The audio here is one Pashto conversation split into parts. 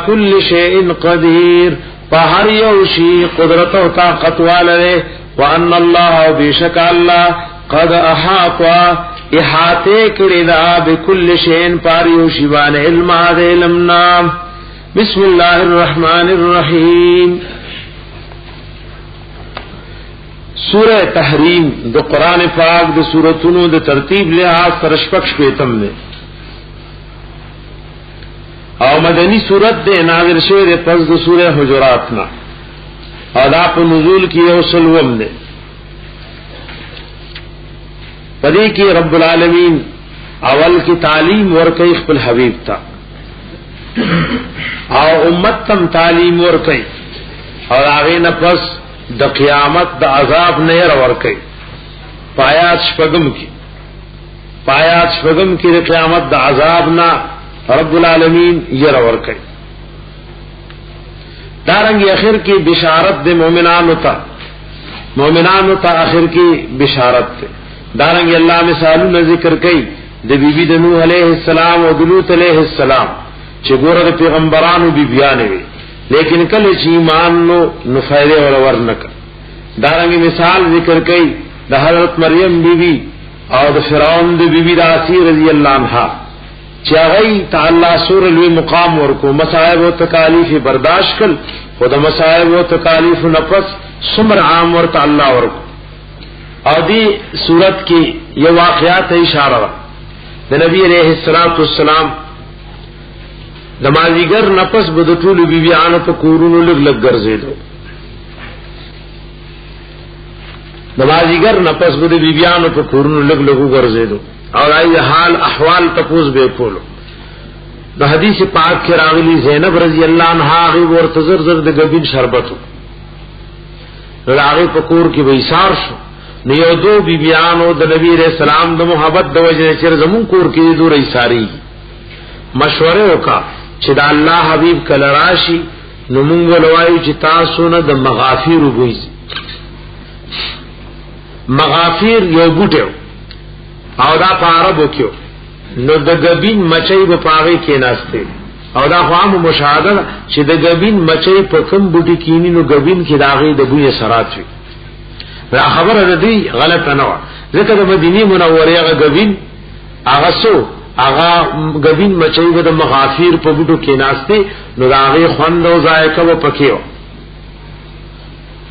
کل شیء قدیر، په هر یو شی قدرت او طاقت والے. وان الله، بیشک الله، قد احاط، احاطه کړی دا، بكل شیء، پار یو شی باندې، علم د علم نام. بسم الله الرحمن الرحیم. سورہ تحریم د قران پاک د سوراتونو د ترتیب لحاظ سره شپږ شپیتم ده او مدنی صورت ده، نازل شوی ده پس د سورہ حجرات نه، او دا په نزول کې یو سلوم ده. پدې کې رب العالمین اول کې تعلیم ورکړي خپل حبیب ته او امت تم تعلیم ورکړي، او هغه نه پس د قیامت د عذاب نه ير ورکړي. پایات شپږم کې، پایات شپږم کې د قیامت د عذاب نه رب العالمین ير ورکړي. دارنګ اخر کې بشارت د مؤمنانو ته، مؤمنانو ته اخر کې بشارت ده. دارنګ الله مثالونه ذکر کړي د بیبي د نوح علیه السلام او د لوط علیه السلام، چې ګوره د پیغمبرانو بیبیانې وي، لیکن کله چې ایمان نو نو فائدې ور ورنک. دارنګ مثال ذکر کړي د حضرت مریم بیبي او د فرعون د بیبي د آسیه رضی الله عنها، چې هغه تعالی سور لوی مقام ورکو، مصائب او تکالیف برداشت کړ، خو د مصائب او تکالیف نفس سمر عام ورته الله ورکو. او دی صورت کې یو واقعات اشاره ده. د نبی علیہ الصلوۃ والسلام د مازیګر نفس به د ټولو بیبیانو په کورونو لګ لګ ګرځیدو. د مازیګر نفس به د بیبیانو په کورونو لګ لګ ګرځیدو او راي حال احوال تپوس به کولو. د حدیث پاک کې راغلی، زینب رضی الله عنها غي ورته زر زر د غبین شربتو. نو هغه په کور کې به ایثار شو. نو یو دو بیبیانو د نبی علیہ السلام د محبت د وجې چې زمون کور کې دور ایثاری، مشوره وکا چې د الله حبیب کله راشي نو مونږ ولوایو چې تاسو نه د مغافیر وګوي. مغافیر یو بوټو او دا په عربو کې، نو د غبین مچۍ په پاغي کې ناشته، او دا خو عام مشاهده ده چې د غبین مچۍ په کم بوټي کینی نو غبین کې داغي د بوی سرات وي. دا خبره ده دی غلطه نه و، ځکه د مدینه منورې هغه غبین هغه سو هغه غبین مچۍ به د مغافیر په بوټو کې ناشته، نو داغي خوند او ذایقه و پکې و.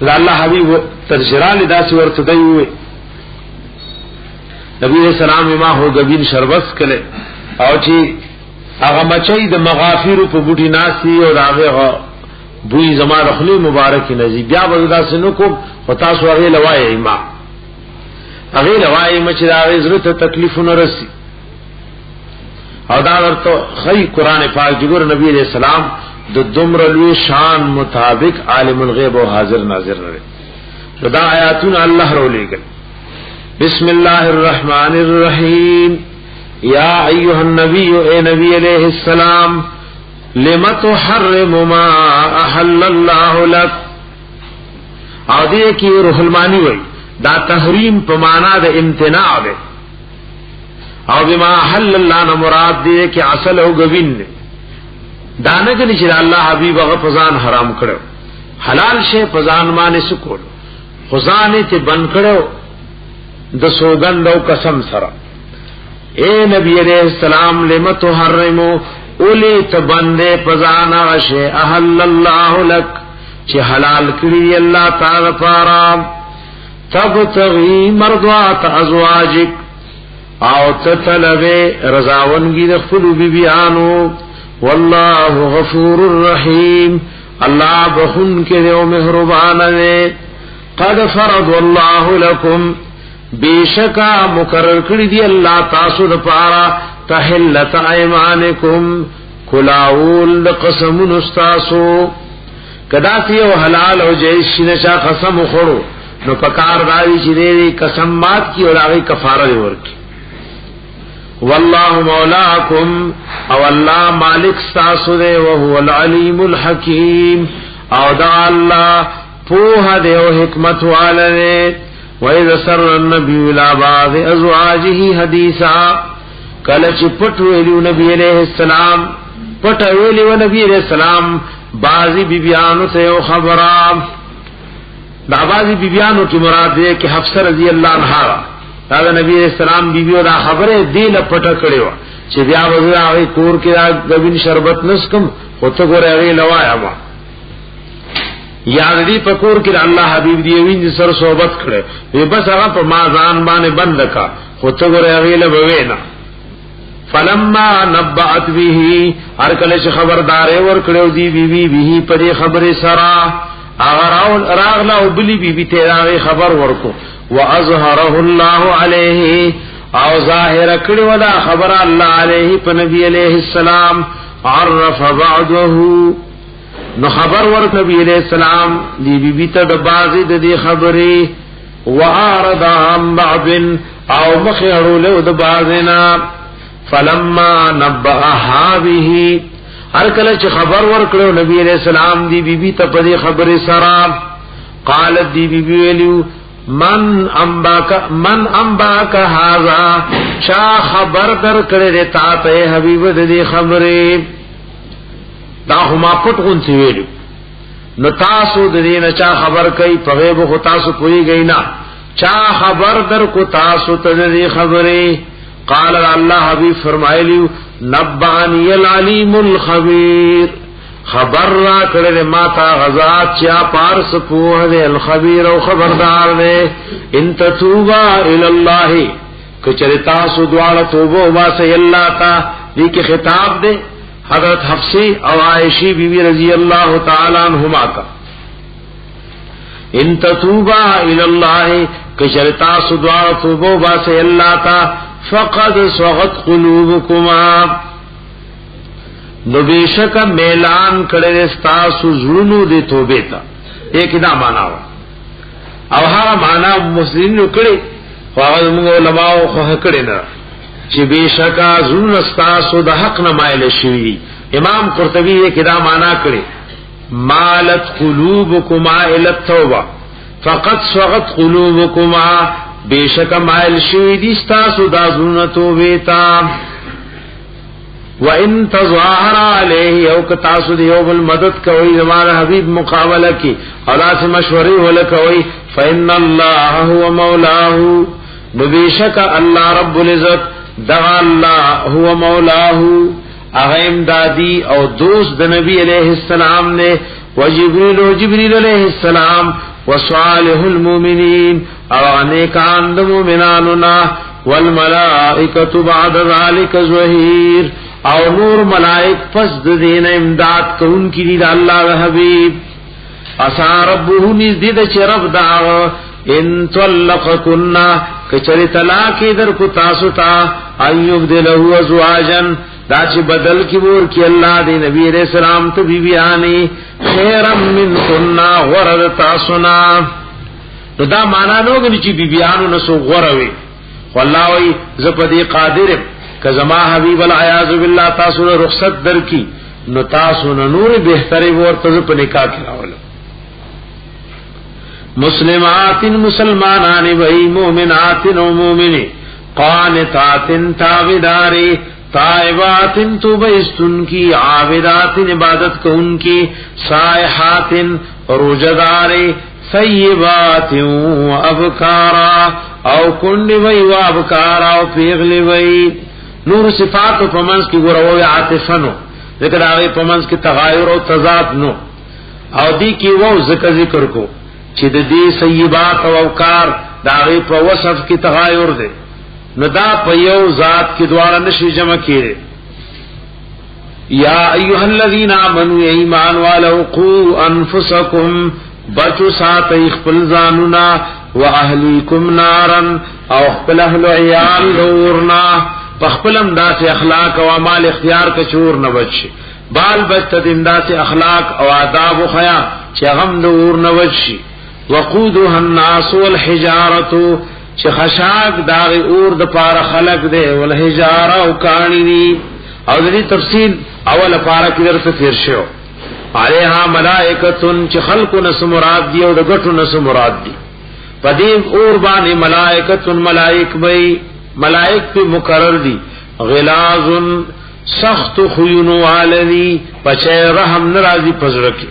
دا الله حبیب ترشرال داسې ورته دی وي، نبی علیہ السلام ما هو غبین شربت کله او چې هغه مچۍ د مغافیر په بوټي ناسی او هغه بوی زما د خلی مبارک نزی، بیا به دا سنو کوم، خو تاسو هغه لوای ما، هغه لوای ما چې دا زړه ته تکلیفونه رسی. او دا ورته خی قران پاک جګور نبی علیہ السلام د دومره لوی شان مطابق عالم الغیب او حاضر ناظر نه. دا آیاتونه الله رولېګل. بسم الله الرحمن الرحیم. یا ایها النبی، اے نبی علیہ السلام، لم تحرم ما احل الله لك؟ او دې کې روح المانی وای دا تحریم په معنا د امتناع ده، او بما احل الله نه مراد دې کې اصل او غوین ده. دانه کې چې الله حبیب هغه فزان حرام کړو، حلال شی فزان باندې سکول، خزانه ته بند کړو د سوګند او قسم سره. اے نبی علیہ السلام، لم تحرمو، اولی تبندے پزانا غشے احل اللہ لک، چې حلال کړی الله تعالی پارا، تبتغی مرضات ازواجک، او تطلب رضاونگی د خپل بیبیانو. والله غفور الرحیم، الله بخون کې او مهربان دی. قد فرض الله لكم، بیشکا مقرر کړی دی الله تاسو د پاره، تحلت ایمانکم، کلاول د قسمونو استاسو. کدا سی او حلال او جایز شینه شا قسم خورو نو پکار دای چې دې قسم مات کی او هغه کفاره دی ورکی. والله مولاکم، او الله مالک تاسو دی، او هو العلیم الحکیم، او دا الله پوه دی او حکمت والا دی. وَإِذَا سَرَّ النَّبِيُّ إِلَى بَعْضِ أَزْوَاجِهِ حَدِيثًا، کله چې پټ ویلو نبی علیہ السلام پټ ویلی و نبی علیہ السلام بعضی بیبیانو ته یو خبره. دا بعضی بیبیانو کی مراد دی کہ حفصه رضی الله عنها دا د نبی علیہ السلام بیبیو دا خبره دی له پټ کړی و چې بیا وزه هغه کور کې دا غوین شربت نسکم خو ته ګوره هغه لوایا ما یا دې په کور کې الله حبیب دی وین سر صحبت کړي وی بس هغه په ما ځان باندې بند کا خو ته ګوره هغه لوي نه. فلما نبأت به، هر کله چې خبردار ور کړو دی بی بی به په دې خبره سره اگر راغلا او بلی بی بی ته راغی خبر ورکو، واظهره الله علیه، او ظاهر کړي ودا خبر الله علیه په نبی علیه السلام، عرف بعده، نو خبر ورک نبی علیہ السلام دی بی بی ته د بازي د دې خبرې، وعرض عن بعض، او مخ اړول د بازنا. فلما نبأها به، هر کله چې خبر ورکړو نبی علیہ السلام دی بی بی ته په دې خبره سره، قالت، دی بی بی ویلو، من انباک من انباک هذا، چا خبر در کړې تا ته حبیب د دې خبرې؟ دا هما پټ غونتی ویلو، نو تاسو د دې نه چا خبر کوي؟ په غیب خو تاسو پوي گئی نه. چا خبر در کو تاسو ته دې خبرې؟ قال، الله حبیب فرمایلی، نبانی العلیم الخبیر، خبر را کړل ما تا غزا چا پارس پوه دې، الخبیر او خبردار دې. ان تتوبا الی الله، کچره تاسو دواړه توبه واسه الله تا. دې کې خطاب دې حضرت حفصی او عائشی بی بی رضی اللہ تعالی عنہما کا. ان تتوبا الی الله، کشرتا سدوا توبو باسه الله تا، فقد صغت قلوبکما، نو بیشک میلان کړي تاسو زړونو دې توبه ته. ایک دا معنا او هغه معنا مسلمانو کړي، خو هغه موږ علماء خو کړي نه چې بیشکا زړونه تاسو د حق نه مایل شوی. امام قرطبی یې کدا معنا کړي، مالت قلوبکما الى التوبه فقد صغت قلوبکما، بیشک مایل شوی دي تاسو د زړونه توبه ته. وان تظاهر علیه، او که تاسو دی یو بل مدد کوي زماره حبیب مقابله کی او داسې مشورې ول کوي، فإن الله هو مولاه، نو بیشک الله رب العزت دغه الله هو مولاه، هغه امدادی او دوست د نبی علیہ السلام نه، وجبریل او جبریل علیہ السلام، وصالح المؤمنین، او انیکان د مؤمنانو نه، والملائکه بعد ذلك ظهیر، او نور ملائک پس د دین امداد کوونکی دي د الله د حبیب. اسا ربه، نزدې د چې رب دا، ان طلقکن، کچری طلاق در کو تاسو ته، ایوب دله ازواجن، دا چې بدل کی ور کی الله دی نبی علیہ السلام ته بی بیانی، خیرم من کنا، غرد تاسو نا. نو دا معنا نو غني چې بی بیانو نسو غوروي، خو الله وی ز په دې قادر که زما حبیب العیاذ بالله تاسو له رخصت درکې، نو تاسو نه نور بهتري ورته په نکاح کې راولم. مسلمات، مسلمانان وی، مؤمنات او مؤمنی، قانتات، تابعداری، تائبات، توبه استن کی، عابدات، عبادت کون کی، سائحات، روزدار، ثیبات و ابکارا، او کنڈ وی، و ابکارا، او پیغلی وی. نور صفات په منځ کې ګوروي عاطفنو ذکر هغه په منځ کې تغایر او تضاد نو، او دی کې وو ذکر ذکر کو چې د دې سیبات او اوکار دا غي په وصف کې تغایر دی، نو دا په یو ذات کې دواړه نشي جمع کیږي. یا ایها الذین آمنوا، ایمان والو، قو انفسکم، بچو ساتي خپل ځانونه، واهلیکم نارن، او خپل اهل عیال دورنا. پخپلم داسې اخلاق او اعمال اختیار کچور نه بچ، بال بچ ته داسې اخلاق او آداب او خیا چې غم د اور نه بچ شي. وقودها الناس والحجاره، چې خشاک داغ اور د پاره خلق دی، والحجاره، او کانی دی. او د دې تفصیل اول پاره کې درته تیر شو. علیها ملائکتون، چې خلق نس مراد دی او د غټو نس مراد دی. پدې اور باندې ملائکتون، ملائک وي، ملائک په مقرر دي، غلاظ. سخت خوینو والدی پچې رحم ناراضی پزړه کې.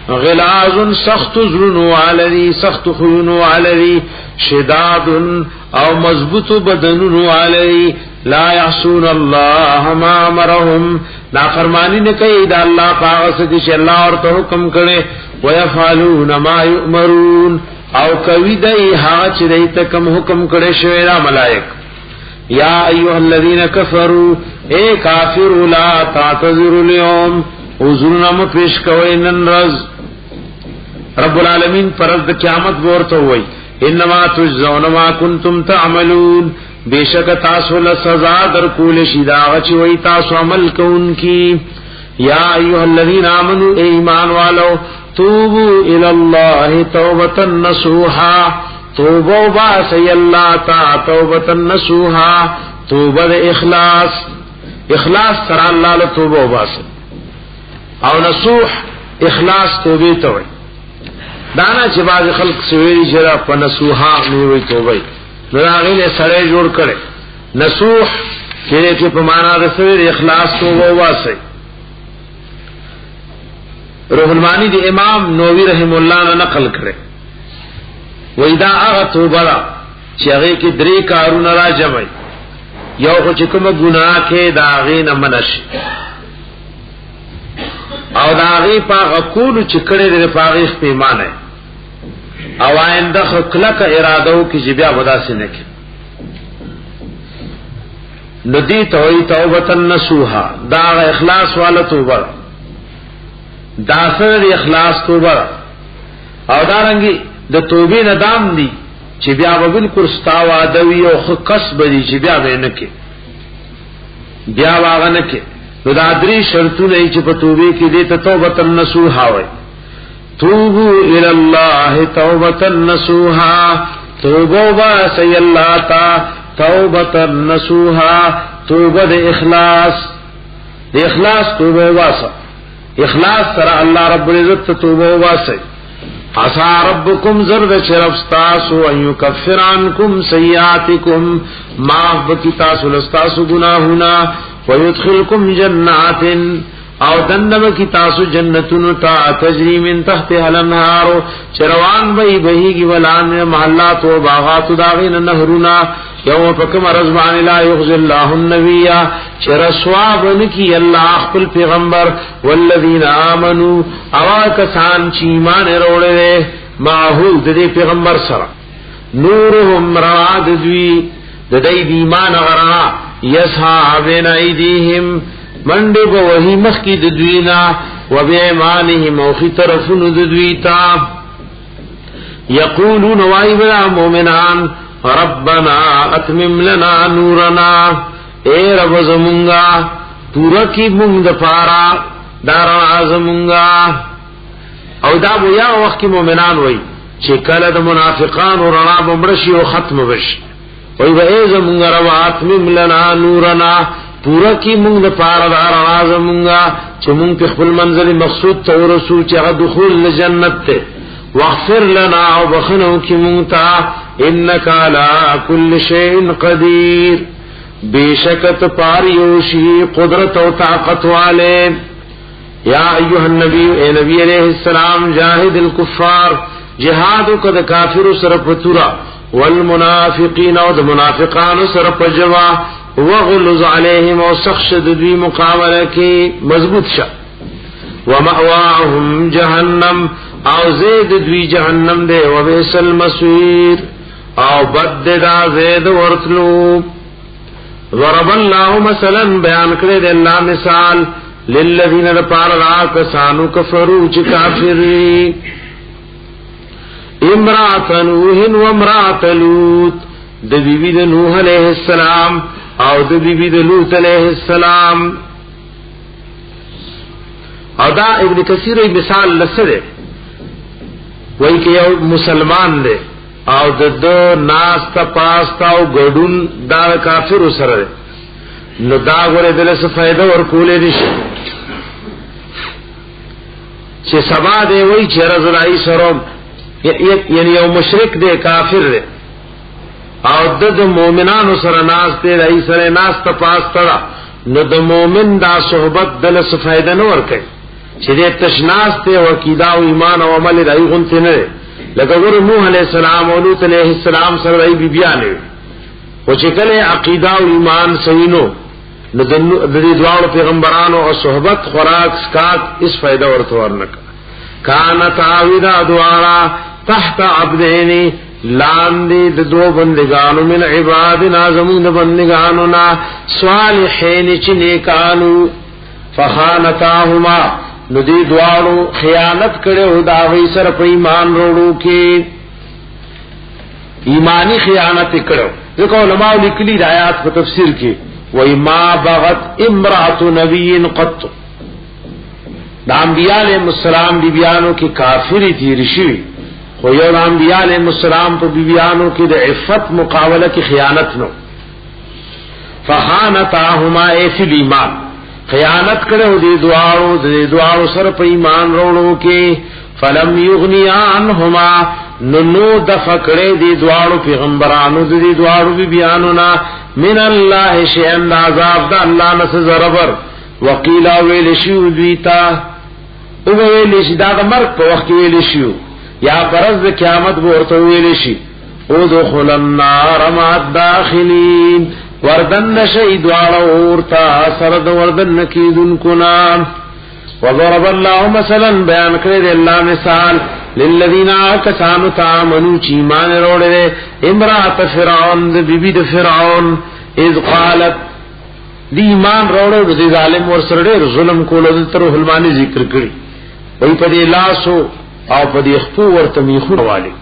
غلاظ سخت زړونو والدی، سخت خوینو والدی، شداد او مضبوط بدنونو والدی. لا يعصون الله ما امرهم، نافرمانی نه کوي دا الله پاک څخه چې الله ورته حکم کړي. ويفعلون ما يؤمرون، او کوي دای هغه چې دای ته کوم حکم کړي شوی دا ملائک. یا ایها الذین کفروا، اے کافر، لا تعتذروا اليوم، عذرونه مو پیش کوئ نن ورځ. رب العالمین پرز د قیامت ورته وای، انما تجزون ما کنتم تعملون، بیشک تاسو له سزا در کول شي دا چې وای تاسو عمل کوونکی. یا ایها الذین آمنو، ایمان والو، توبو الی الله توبه نصوحا، توبه باسی الله تا توبه نصوحا، توبه اخلاص، اخلاص سره الله له توبه وباسي. او نصوح اخلاص توبه ته وي. دانا چې باز خلق سویری چې را په نصوحا می وي توبه، نو هغه له سړی جوړ کړي. نصوح چې په معنا د سویر اخلاص توبه وباسي. روح المانی دی امام نووي رحم الله نه نقل کړي، وای دا هغه توبه ده چې هغه کې درې کارونه را جمع. یو خو چې کومه ګناه کې دا غي نه منش، او دا غي په غکول چې کړي د پاغي پیمانه، او آینده خلق اراده او کې چې بیا ودا سي نه کې، نو دی توي توبه النصوحا. دا اخلاص والا توبه، دا سره اخلاص توبه. او دارنګي د توبې ندام دی چې بیا به بالکل ستا وعده وي او خو کسب دي چې بیا به نه کې، بیا واغ نه کې. نو دا درې شرطونه چې په توبې کې دې ته توبه النصوحا وي. توبو الی الله توبه النصوحا، توبه واسي الله تا توبه النصوحا، توبه د اخلاص، د اخلاص توبه واسه، اخلاص سره الله رب العزت ته توبه واسه. عسى ربكم، زرد شرف تاسو، ان يكفر عنكم سيئاتكم، معاف بکی تاسو لستاسو گناهونه، ويدخلكم جنات، او دنم کی تاسو جنتونو تا، تجری من تحت الانهار، چروان بی بهیږي ولان محلات او باغات داغین نهرونه. یوم فکم رزبان لا یخزی الله النبی، چې رسوا بنکی الله خپل پیغمبر، والذین آمنو، او کسان چې ایمان وروړي معه د دې پیغمبر سره. نورهم، روا د دوی، د دې ایمان غرا، یسعا بین ایدیهم، منډه به وਹੀ مخ کی د دوی نا، وبایمانهم، او خي طرفونو د دوی تا. یقولون، وای بلا مؤمنان، ربنا اتمم لنا نورنا، اے رب زمونږه پورا کی مونږ د پارا دار زمونږه. او دا بیا وخت کې مؤمنان وای چې کله د منافقان رڼا بمړ شي او ختم بشي، وای به ای زمونږ رب اتمم لنا نورنا، پورا کی مونږ د پاره د رڼا زمونږه چې مونږ په خپل منزل مقصود ته ورسو چې هغه دخول جنت ته. واغفر لنا، او بخنو کی مونږ ته، انک علی کل شیء قدیر، بیشکت پار یوشی قدرت او طاقت والے. یا ایها النبی، اے نبی علیہ السلام، جاہد الکفار، جهاد وکړه کافر سره پتورا، والمنافقین، او د منافقانو سره پجوا، وغلظ علیهم، او سخت د دوی مقابله کې مضبوط شه. ومأواهم جهنم، او زید دوی جهنم دی، وبئس المصير، او بد دا زید ورتلو. ضرب الله مثلا، بیان کړی دی الله مثال، للذین لپار را کسانو، کفرو، چې کافر دي، امرات نوح و امرات لوط، د بیبی د نوح علیہ السلام او د بیبی د لوط علیہ السلام. او دا ابن کثیر مثال لسره وای کې یو مسلمان دی او د د ناستا پاستا او ګډون دا کافر سره دی، نو دا غره دله څه فائدہ ورکولې نشي چې سبا دی وای چې رضای سره، یعنی یو مشرک دی، کافر دی، او د مؤمنانو سره ناس دی، دای سره ناس ته پاستا. نو د مؤمن دا صحبت دل څه فائدہ نه ور کوي چې د تشناس ته او عقیده او ایمان او عمل دای غونته نه. لکه ګور نوح علیہ السلام او لوط علیہ السلام سره دای بیبیانې، او چې کله عقیده او ایمان صحیح نو، نو د دې دواړو پیغمبرانو او صحبت، خوراک، سکات اس فائدہ ورته ورنک. کان تعویذ دوارا تحت عبدین، لاندې د دو بندگانو، من عبادنا، زمون د بندگانو نا، صالحین، چې نیکانو. فخانتاهما، نو دې دواړو خیانت کړو دا وی سره په ایمان وروړو کې، ایمانی خیانت کړو. ځکه علماء لیکلي د آیات په تفسیر کې وای، ما بغت امراه نبی قط. د انبیاء علیهم السلام بیبیانو کې کافری تیر شي، خو یو د انبیاء علیهم السلام په بیبیانو کې د عفت مقابله کې خیانت نو. فخانتاهما ای فی الایمان، خیانت کړو دی دواړو، د دواړو سره په ایمان وروړو کې. فلم یغنی عنهما، نو نو د فکړې دی دواړو پیغمبرانو د دې دواړو بیانو نا، من الله شیئا، عذاب د الله نس ضربر. وقیل، ویل شو دوی تا، او ویل شي، دا د مرګ په وخت ویل شي یا پرز د قیامت ورته ویل شي، او دخل النار مع الداخلین، وردن نشی دواړه اورتا سره د وردن کیدونکو نا. وضرب الله مثلا، بیان کړی دی الله مثال، للذین کسانو تامنو، چې ایمان وروړي، امرات فرعون، د بیبي د فرعون. اذ قالت، دی ایمان وروړو، د ظالم ور سره ډېر ظلم کولو، د تر حلمانی ذکر کړی وای، په دې لاسو او په دې خپو ورته میخونه والي،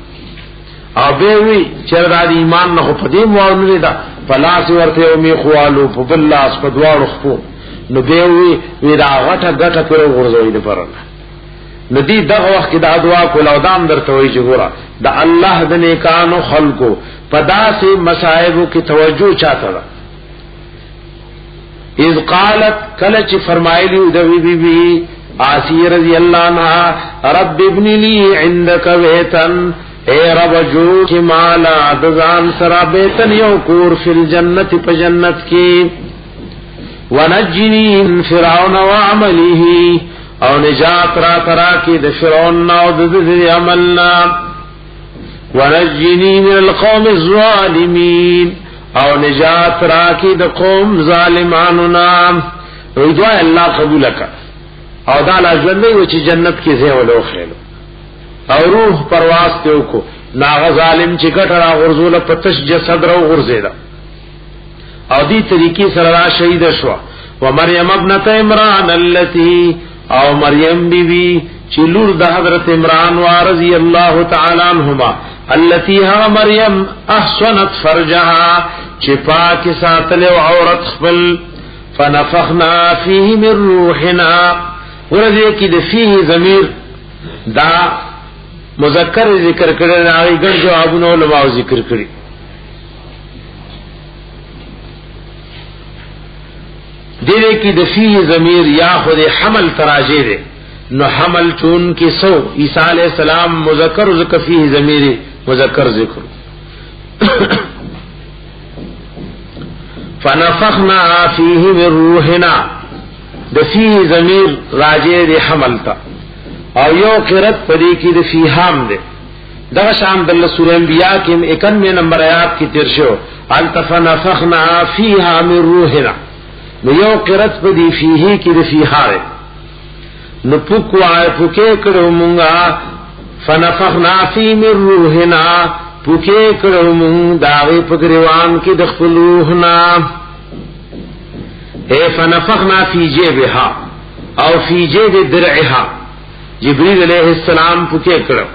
او به وی چې دا د ایمان نه په دې موالو دا پلاس ورته او میخوالو په بل لاس په دواړو خپو، نو به وی وی دا غټه غټه پر غورځوي د پرنه. نو دی دغه وخت کې دا دعا کول او دام درته وی چې ګوره، د الله د نیکانو خلقو په داسې مصائبو کې توجه چاته ده. اذ قالت، کله چې فرمایلی د بی بی آسیه رضی الله عنها، رب ابن لی عندك بیتا، اے رب جوړ کی مالا د ځان سره، بیتن، یو کور، فی الجنت، په جنت کې، ونجنی من فرعون وعمله، او نجات را ترا کی د فرعون او د دې عملنا، ونجنی من القوم الظالمین، او نجات را کی د قوم ظالمانو نام. نو دعا الله قبول کړ، او دا لا ژوند دی چې جنت کې ځای ولو خېلو او روح پرواز ته وکړو. ناغه ظالم چې ګټه را غرزول، پتش جسد را غرزیدا، او دی طریقې سره را شهید شو. و مریم ابنت عمران التي، او مریم بی بی چې لور د حضرت عمران وا رضی الله تعالی عنهما، التي ها مریم احسنت فرجها، چې پاک ساتل او عورت خپل. فنفخنا فيه من روحنا، ورته کې د فيه ضمیر دا مذکر ذکر کړي، نه ګڼ جوابونه علماء ذکر کړي. دې کې د فيه ضمیر یا خود حمل تراجه ده، نو حمل چون کې سو عیسی علی السلام مذکر ذکر، فيه ضمیر مذکر ذکر. فنفخنا فيه من روحنا، د فيه ضمیر راجع دی حمل تا، او یو قرت پدې کې د فیهام ده. دغه شان د سورہ انبیاء کې 91 نمبر آیات کې تیر شو، التفنفخنا فیها من روحنا. نو یو قرت په دی فیه کې د فیها ده، نو پوکوای پوکې کړو مونږه، فنفخنا فی من روحنا، پوکې کړو مونږ داغه په گریوان کې د خپل روحنا. اے فنفخنا فی جیبها او فی جیب درعها، جبريل علیہ السلام پوکې کړو.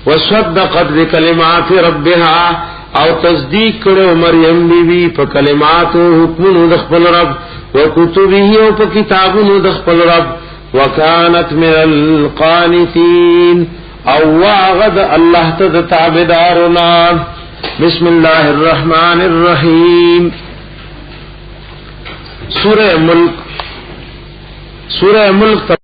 وصدقت بکلمات ربها، او تصدیق کړو مریم بی بی په کلمات او حکمونو د خپل رب، وکتبه، او په کتابونو د خپل رب، وکانت من القانتین، او واغد الله ته د تابعدارنا. بسم الله الرحمن الرحیم. سورہ ملک، سورہ ملک ته